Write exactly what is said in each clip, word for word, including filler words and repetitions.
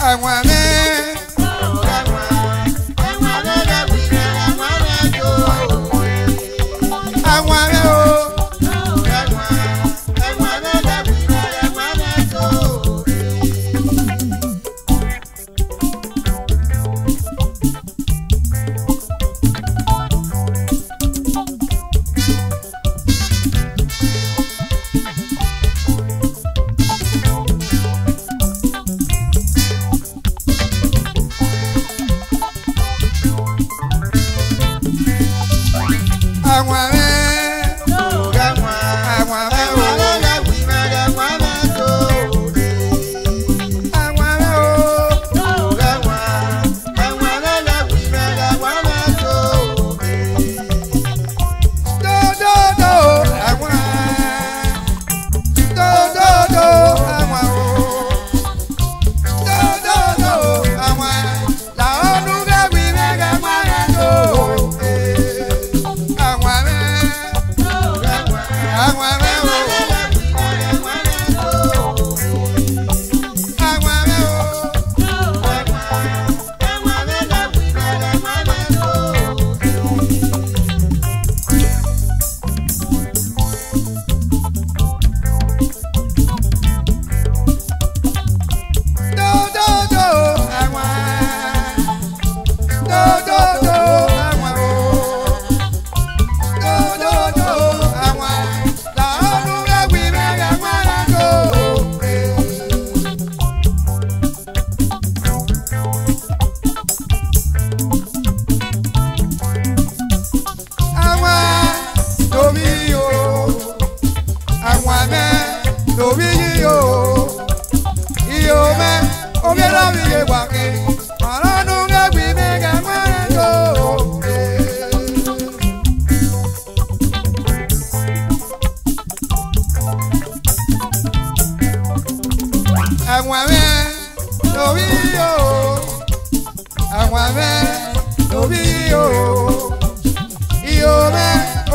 Ẹwẹn mwẹ. Ẹwẹn mwẹ o. Ẹwẹn ne ovbi iyo, ẹwẹn mwẹ ne ovbi iyo, iyo mwẹ, ovbi erha ovbi iye wa khin, ọre ọ nu mwẹ gbe imẹ ghe ẹwẹn do. Ẹwẹn mwẹ ne ovbi iyo, ẹwẹn mwẹ ne ovbi iyo, iyo mwẹ,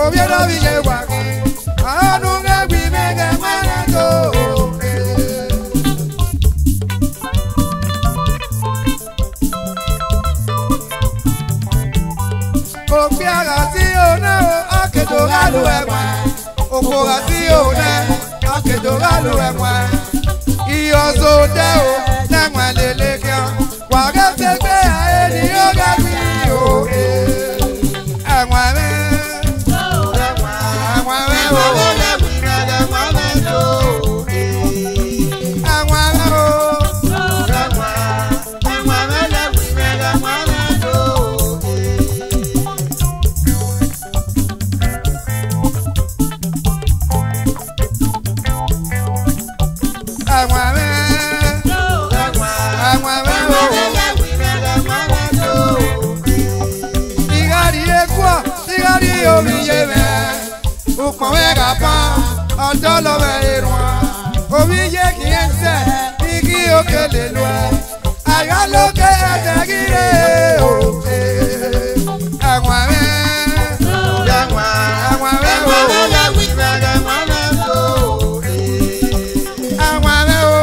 ovbi erha ovbi iye wa khin, ọre ọ nu mwẹ gbe imẹ ghe ẹwẹn do. Okpia gha si yo nẹ o, a ke do gha lu ẹwẹn. Okhuo gha si yo nẹ, a ke do gha lu ẹwẹn. Iyọzọ odẹ o, ne ẹwẹn lele khian. Wa ghẹ sẹ egbe a, eni ọ ghẹ ghi o, eh. Ẹwẹn mwẹ, ẹwẹn mwẹ o. Ẹwẹn mwẹ o. Ẹwẹn mwẹ, ẹwẹn mwẹ o. I gha rrie eguọ, I gha rrie ovbi iye mwẹ. Ukpọn mwẹ gha ban, ọdọ lọ mwẹ erhuan. Ovbi iye khian sẹ, I ghi okele luẹ. A gha lo ke ẹdẹ ghi rre o. Ẹwẹn mwẹ, ẹwẹn mwẹ o. Ẹwẹn mwẹ o.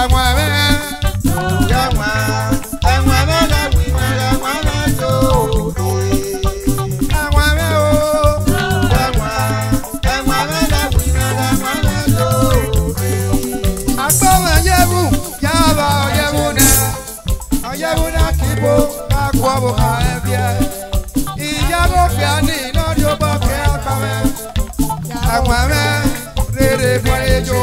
Ẹwaẹn mwẹ, ẹwaẹn, ẹwaẹn mwẹ gha winna, ẹwaẹn mwẹ do. Ẹwaẹn mwẹ o, ẹwaẹn, ẹwaẹn mwẹ gha winna, ẹwaẹn mwẹ do. Agbọmwa ye vbu, ya vba ọ ye vbu nẹ. Ọ ye vbu nẹ, Akibo gha gu ọvbokhan ẹn viẹ. Iyavbe ofia ni ne ọ rhie obọ ke akpawẹ. Ẹwaẹn mwẹ rere bu ẹre yo.